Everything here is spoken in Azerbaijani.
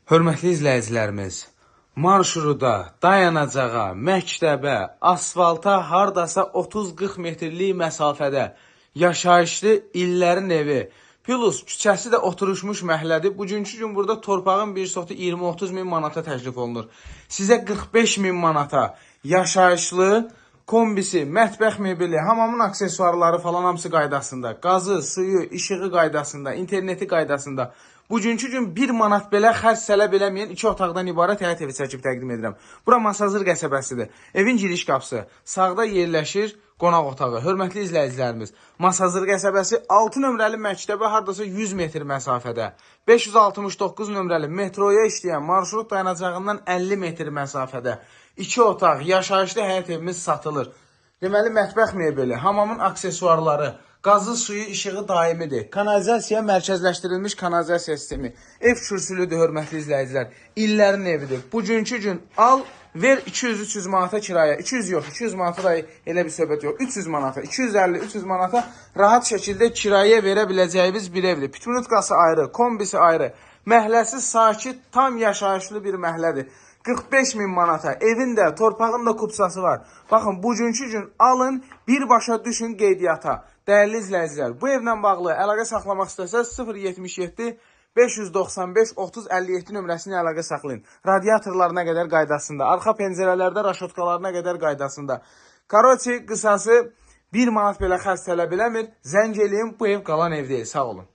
Hörmətli izləyicilərimiz, marşruta, dayanacağa, məktəbə, asfalta hardasa 30-40 metrlik məsafədə yaşayışlı illərin evi. Plus küçəsi də oturuşmuş məhəllədir. Bugünkü gün burada torpağın bir sotu 20-30 min manata təklif olunur. Sizə 45 min manata yaşayışlı kombisi, mətbəx mebeli, hamamın aksesuarları falan hamısı qaydasında, qazı, suyu, işığı qaydasında, interneti qaydasında. Bugünkü gün 1 manat belə xərc tələb eləməyən 2 otaqdan ibarət həyət evi çəkib təqdim edirəm. Bura Masazır qəsəbəsidir. Evin giriş qapısı sağda yerləşir qonaq otağı. Hörmətli izləyicilərimiz, Masazır qəsəbəsi 6 nömrəli məktəbə hardasa 100 metr məsafədə, 569 nömrəli metroya işləyən marşrut dayanacağından 50 metr məsafədə 2 otaq yaşayışlı həyət evimiz satılır. Deməli mətbəx mebeli, hamamın aksesuarları, qazı, suyu, işığı daimidir. Kanalizasiya mərkəzləşdirilmiş kanalizasiya sistemi. Ev kürsülüdür, hörmətli izləyicilər. İllərin evidir. Bugünkü gün al, ver 200-300 manata kirayə. 200 yox, 200 manata da elə bir söhbət yox. 300 manata, 250-300 manata rahat şəkildə kirayə verə biləcəyiniz bir evdir. Pitminutkası ayrı, kombisi ayrı. Məhəlləsi sakit, tam yaşayışlı bir məhəllədir. 45 min manata evin də, torpağın da kupsası var. Baxın, bugünkü gün alın, birbaşa düşün qeydiyyata. Dəyərli izləyicilər, bu evlə bağlı əlaqə saxlamaq istəsəz 077 595 30 57 nömrəsini əlaqə saxlayın. Radiatorlarına qədər qaydasında, arxa pəncərələrdə raşotkalarına qədər qaydasında. Karoçi, qısası 1 manat belə xərc tələb eləmir. Zəng eləyin, bu ev qalan ev deyil. Sağ olun.